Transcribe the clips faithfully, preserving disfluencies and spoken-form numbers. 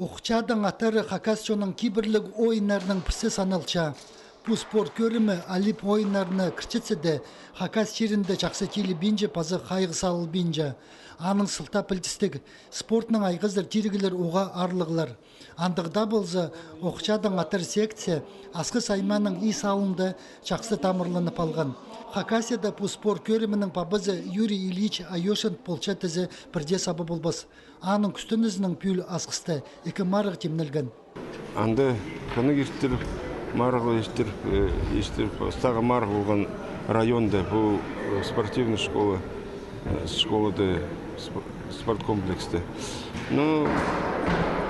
Ох чаадаң аттары хакас чонның кибірліг ойыннарының пірсі саналча. Пу спорт кӧрімі Олимп ойыннарына кірчетсе дее, Хакас чирінде чахсы тилібинче паза хайығ салылбинча. Аның сылтаа пілдістіг, спортнаң айғазар тиріглер уғаа аарлығлар. Андағ даа полза, ох чаадаң аттар секция Асхыс аймааның Ис аалында чахсы тамырланып алған. Хакасияда пу спорт кӧрімінің пабазы Юрий Ильич Айошин полча тізе пірдее саба полбас. Аның кӱстенізінең пӱӱл Асхыста ікі марығ тимнелген. Анда хынығ иртіріп, марығ иртіріп, э, иртіріп, ыстағы марығ полған районда, пу, э, спортивный школа, э, школада, спо-, спорткомплекста. Ну,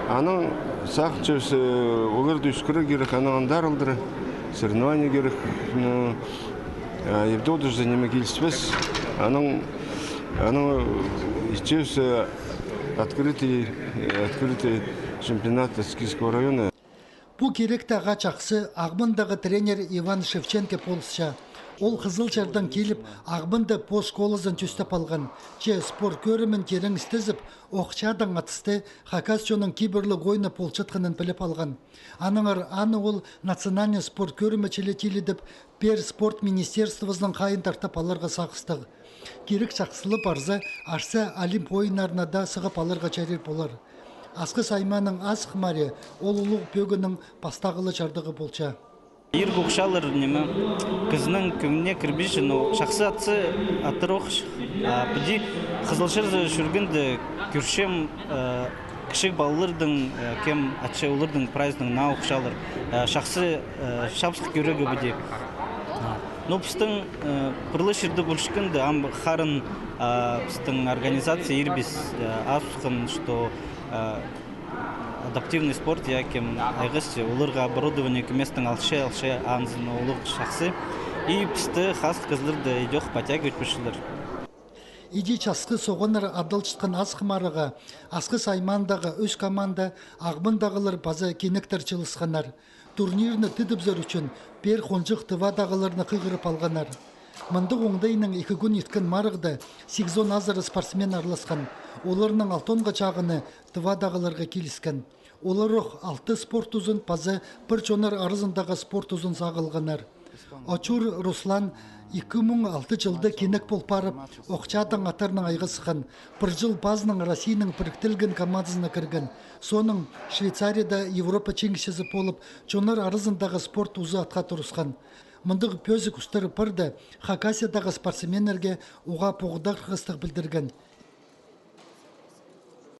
анаң сағынчабыс, э, оларды ӧскірерге кирек, анаң андар алдыра, соревнование кирек. Ну, а, ибде одырза, ниме киліспес. Анаң, анаң, э, итчебіс, э, открытый, э, открытый чемпионат Аскизского района. Пу киректе ағаа чахсы Ағбандағы тренер Иван Шевченко полысча. Ол Хызылчардаң киліп, Ағбанда пос школазын тӧстеп алған. Че спорт кӧрімін тирең істезіп, ох чаадаң атысты хакас чонның кибірліг ойыны полчатханын піліп алған. Аннаңар аны ол национальный спорт кӧрімі чіли тилідіп, пеер спорт министерствозының хайиин тартып аларға сағыстығ. Кирек чахсылап парза, арса Олимп ойыннарына даа сығып аларға чарир полар. Асхыс аймааның Асхмары ол улуғ пӧгіннің пастағылы чардығы полча. Иргі охчалар, ниме, кізінің кӧңніне кірбинче, но чахсы атса, аттыр ох. А піди Хызылчарда чӧргенде кӧрчем, э, кічіг палаларның, э, кем атча, оларның прайзының наа охчалар. Э, чахсы, э, чабысхы кӧрерге піди. А, ну, пістің, э, пір ле чирде полчатханда, ам харын, а, пістің организация ирбис, э, азыбысхан, что, э, адаптивный спорт, я, кем айғасча, оларға оборудование кӧместең алча, алча, анзын улуғ чахсы. И пісті хазых кізілерді идӧк подтягивать полчалар. Иди часхы соғаннар адалчатхан Асхмарыға Асхыс аймаандағы ӱс команда, Ағбандағылар паза кинектер чыылысханнар. Турнирні тыдыбызар ӱчӱн пеер хонҷых Тывадағыларны хығырып алғаннар. Мындағ оңдайнаң ікі кӱн иткен марығда сигізон азыра спортсмен араласхан. Оларның алтонға чағыны Тывадағыларға киліскен. Олар ох алты спорт узын паза пір чоннар аразындағы спорт узын сағылғаннар. Очур Руслан ікі муң алты чылда кинек пол парып, ох чаадаң аттарнаң айғасхан. Пір чыл пазынаң Россияның піріктірілген командазына кірген. Соонаң Швейцарияда Европа чиңісчізі полып, чоннар аразындағы спорт узы атха турысхан. Мындағ пӧзік устары парды Хакасиядағы спортсменнерге уғаа поғдархастығ пілдірген.